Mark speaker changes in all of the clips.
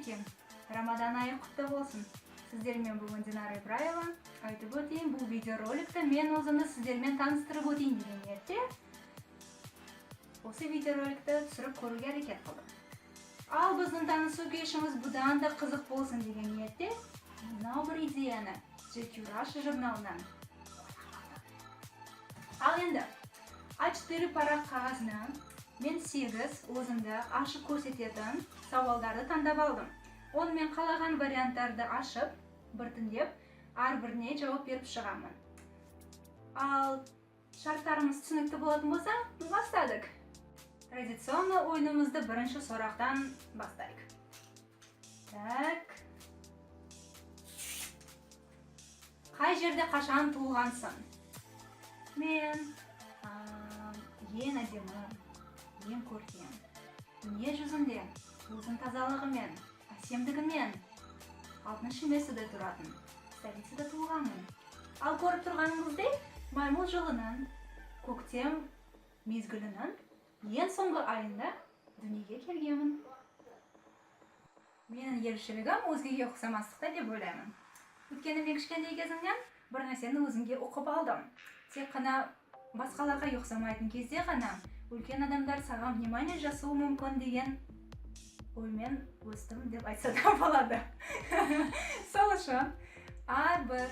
Speaker 1: Подписчики! Рамадан айы құтты болсын! Сіздермен бүгін Динара Ибраева. Айтып өтейін, бұл видеороликті мен өзімді сіздермен таныстырып өтейін деген ниетте осы видеороликті түсіріп көруге әрекет қылдым. Ал біздің танысу кешіміз бұдан да қызық болсын деген ниетте мынау бір идеяны GQ Russia журналынан. Ал енді А4 парақ қағазына мен 8 өзімді ашып көрсететін сауалдарды таңдап алдым. Оны мен қалаған варианттарды ашып, біртіндеп әрбіріне жауап беріп шығамын. Ал шарттарымыз түсінікті болатын болса, бастадық. Традиционно ойынымызды бірінші сұрақтан бастайық. Так. Қай жерде қашан туылғансың? Мен ең әдемі, ең көркем, дүние жүзінде өзінің тазалығымен, әсемдігімен алтыншы местода тұратын столицада туылғанмын. Ал көріп тұрғаныңыздай, маймыл жылының көктем мезгілінің ең соңғы айында дүниеге келгенмін. Менің ерекшелігім өзгеге ұқсамастықта деп ойлаймын. Өйткені мен кішкентай кезімнен бір нәрсені өзімге ұқып алдым. Тек қана басқаларға ұқсамайтын кезде ғана үлкен адамдар саған внимание жасауы мүмкін деген оймен өстім деп айтса да болады. Сол үшін әрбір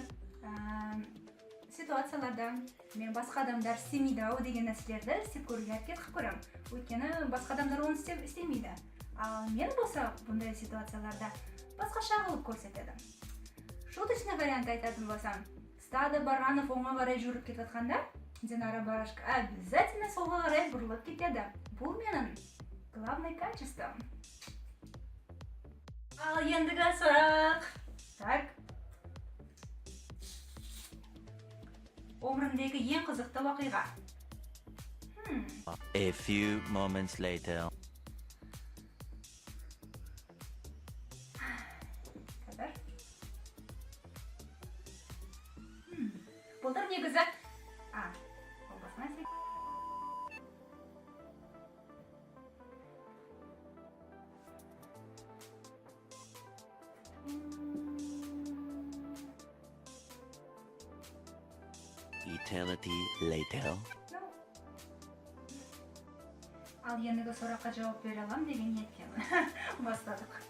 Speaker 1: ситуацияларда мен басқа адамдар істемейді ау деген нәрселерді істеп көруге әрекет қылып көремін. Өйткені басқа адамдар оны істемейді. Ал мен болса бұндай ситуацияларда басқаша қылып көрсетеді. Шуточный вариант айтатын болсам, стадо баранов оңға қарай жүріп кетіп жатқанда, Динара Барашка обязательно солға қарай бұрылып кетеді. Бұл менің главный качеством. Ал ендігі сұрақ. Так. Өмірімдегі ең қызықты оқиға.
Speaker 2: A few moments later.
Speaker 1: Қазір. Былтыр негізі... ол басқа нәрсе.
Speaker 2: Eternity later.
Speaker 1: Ал ендігі сұраққа жауап бере алам деген ниеттемін. Бастадық.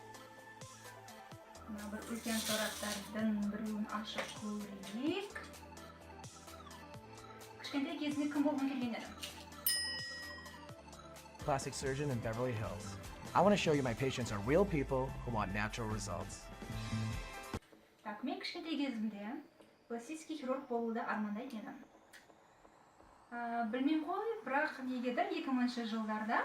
Speaker 1: Мына бір үлкен сұрақтардың біреуін ашып көрейік. Кішкентай кезінде кім болғың келген еді?
Speaker 3: Plastic surgeon in Beverly Hills. I want to show you my patients are real people who want natural results.
Speaker 1: Так, мен кішкентай кезімде пластический хирург болуды армандайтын едім. Білмеймін ғой, бірақ негедір 2000 жылдарда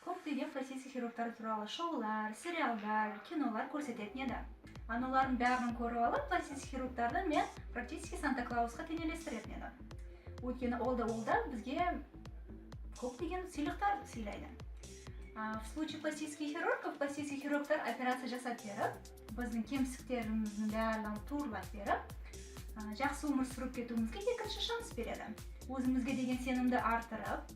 Speaker 1: көптеген пластический хирургтар туралы шоулар, сериалдар, кинолар көрсететін еді. Аналардың бәрін көріп алып, пластический хирургтарды мен практически Санта Клаусқа теңелестіретін едім. Өйткені ол да бізге көптеген сыйлықтар сыйлайды. В случае пластических хирургов, пластический хирургтар операция жасап беріп, біздің кемістіктеріміздің барлығын турлап беріп, жақсы өмір сүріп кетуімізге екінші шанс береді. Өзімізге деген сенімді арттырып,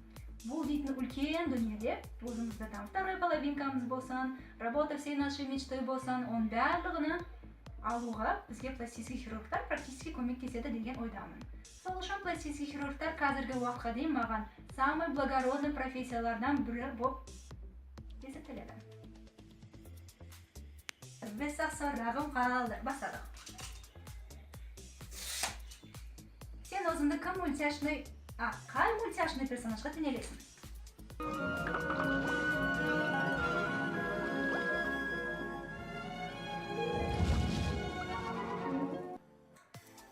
Speaker 1: бұл дейтін үлкен дүниеде өзімізді там второй половинкамыз болсын, работа всей нашей мечты болсын, оның барлығını алуға бізге пластический хирургтар практически көмектеседі деген ойдамын. Сол үшін пластический хирургтар қазіргі уақытқа дейін маған самый благородный профессиялардан бірі болып есептеледі. Бес-ақ сұрағым қалды. Бастадық. Сен өзіңді кім мультяшный, қай мультяшный персонажға теңелесің?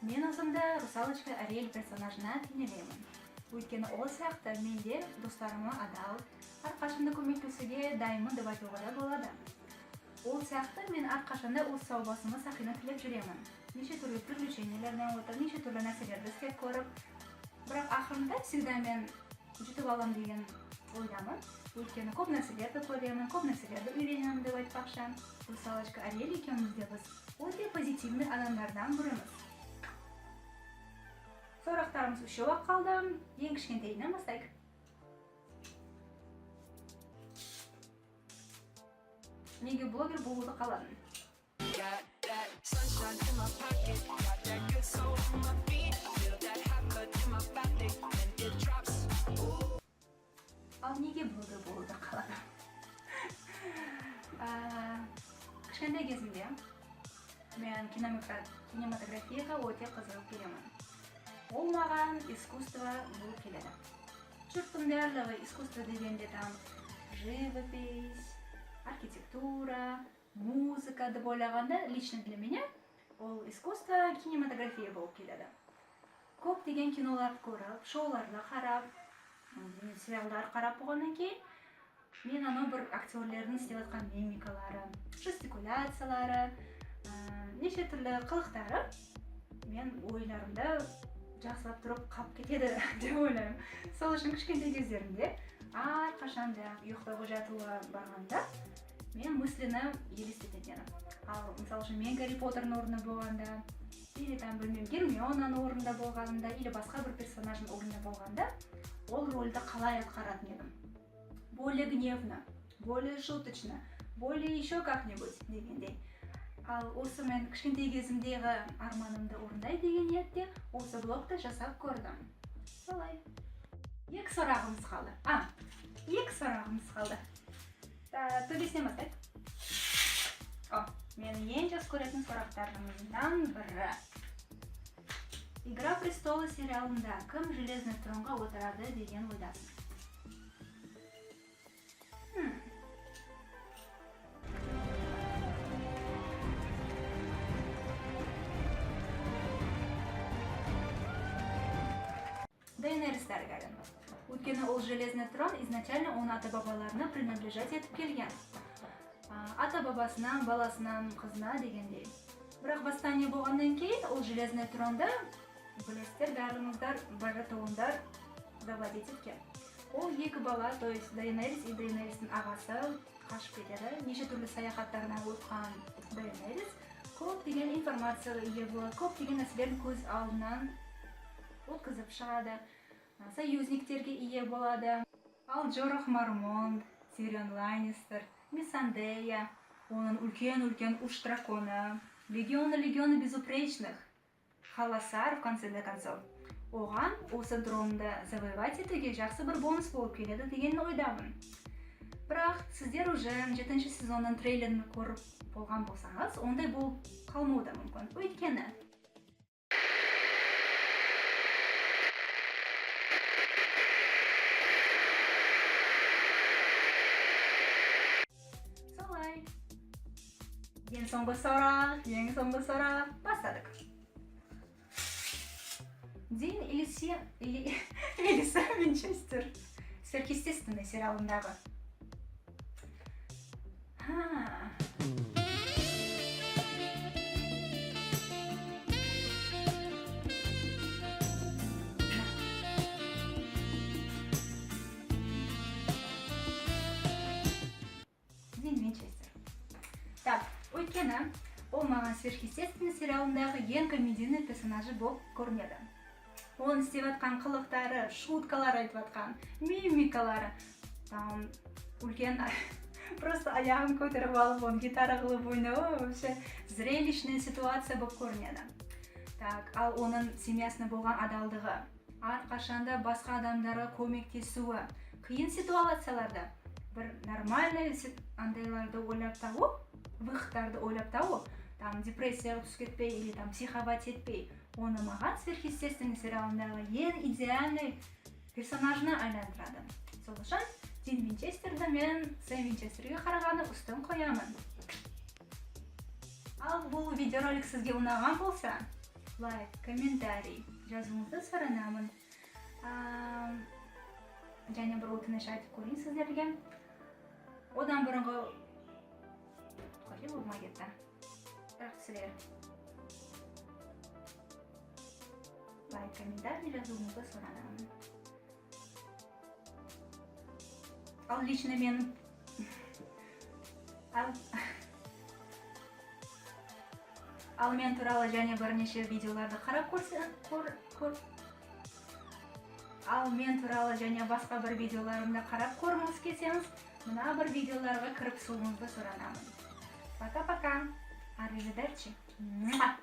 Speaker 1: Мен өзімді Русалочка Ариэль персонажына теңелемін. Өйткені ол сияқты мен де достарыма адал, әрқашанда көмектесуге дайынмын деп айтуға да болады. Ол сияқты мен әрқашанда өз сау басыма сақина тілеп жүремін. Неше түрлі приключениялерден өтіп, неше түрлі нәрселерді істеп көріп, бірақ ақырында всегда мен жетіп алам деген ойдамын. Өйткені көп нәрселерді көремін, көп нәрселерді үйренемін деп айтпақшы. Русалочка Ариэль екеуміз де біз өте позитивный адамдардан біріміз. Сұрақтарымыз үшеу-ақ қалды. Ең кішкентайынан бастайық. Неге блогер болуды қаладың?
Speaker 4: Got that sunshine in my pocket, got that good soul in my feet, feel that hot blood in my body when it drops. Ooh.
Speaker 1: Ал неге блогер болуды қаладым? Кішкентай кезімде мен кинематографияға өте қызығып келемін. Ол маған искусство болып келеді. Жұрттың барлығы искусство дегенде там живопись, архитектура, музыка деп ойлағанда, лично для меня ол искусство кинематография болып келеді. Көптеген киноларды көріп, шоуларды қарап, сериалдар қарап болғаннан кейін мен анау бір актерлердің істеп жатқан мимикалары, жестикуляциялары, неше түрлі қылықтары мен ойларымда жақсылап тұрып қалып кетеді деп ойлаймын. Сол үшін кішкентай кездерімде әрқашан да ұйықтауға жатуға барғанда мен мысленно елестететін едім. Ал мысалы үшін мен Гарри Поттердің орнында болғанда, или там білмеймін, Гермионаның орнында болғанымда, или басқа бір персонаждың орнында болғанда, ол рөлді қалай атқаратын едім? Более гневно, более шуточно, более еще как-нибудь дегендей. Ал осы мен кішкентай кезімдегі арманымды орындай деген ниетте осы блогты жасап көрдім. Солай. Екі сұрағымыз қалды. Екі сұрағымыз қалды. Төбесінен бастайық. О, менің ең жақсы көретін сұрақтарымыздан бірі. Игра престолы сериалында кім железный тронға отырады деген ойдасың? Дейенерис Таргариен. Өйткені ол железный трон изначально оның ата-бабаларына принадлежать етіп келген. Ата-бабасынан, баласынан, қызына дегендей. Бірақ восстание болғаннан кейін ол железный тронды, білесіздер, барлығыңыздар, Баратеондар завладеть еткен. Ол екі бала, то есть Дейенерис и Дейенеристің ағасы қашып кетеді. Неше түрлі саяхаттардан өткен Дейенерис көптеген информацияға ие болады, көптеген нәрселерді көз алдынан өткізіп шығады, союзниктерге ие болады. Ал Джорах Мормонт, Тирион Ланнистер, Миссандея, оның үлкен-үлкен үш драконы, легионы-легионы безупречных, Халасар, в конце до концов. Оған осы тронды завоевать етуге жақсы бір бонус болып келеді деген ойдамын. Бірақ сіздер уже 7-ші сезонның трейлерін көріп болған болсаңыз, ондай болып қалмауы да мүмкін. Өйткені солай. Ең соңғы сұрақ, ең соңғы сұрақ. Бастадық. Дин или или или Сэм Винчестер? Сверхъестественный сериалындағы. Ха. Дин Винчестер. Так, өйткені ол маған Сверхъестественный сериалындағы ең комедийный персонажы болып көрінеді. Оның істеп жатқан қылықтары, шуткалар айтып жатқан, мимикалары, там үлкен просто аяғын көтеріп алып, оны гитара қылып ойнауы вообще зрелищная ситуация болып көрінеді. Так, ал оның семьясына болған адалдығы, әрқашанда басқа адамдарға көмектесуі, қиын ситуацияларда бір нормальный андайларды ойлап табу, выходтарды ойлап табу, там депрессияға түсіп кетпей или там психовать етпей, оны маған Сверхъестественный сериалындағы ең идеальный персонажына айландырады. Сол үшін Дин Винчестерді мен Сэм Винчестерге қарағанда үстін қоямын. Ал бұл видеоролик сізге ұнаған болса, лайк, комментарий жазуыңызды сұранамын. Және бір өтініш айтып көрейін сіздерге. Одан бұрынғы кофе болмай кетті. Бірақ түсірер. Лайк, комментарий жазуыңызды сұранамын. Ал лично мен ал мен туралы және бірнеше видеоларды қарап көрсе, көр, көр. Ал мен туралы және басқа бір видеоларымды қарап көргіңіз келсеңіз, Мына бір видеоларға кіріп шығуыңызды сұранамын. Пока-пока. Arrivederci. Муа.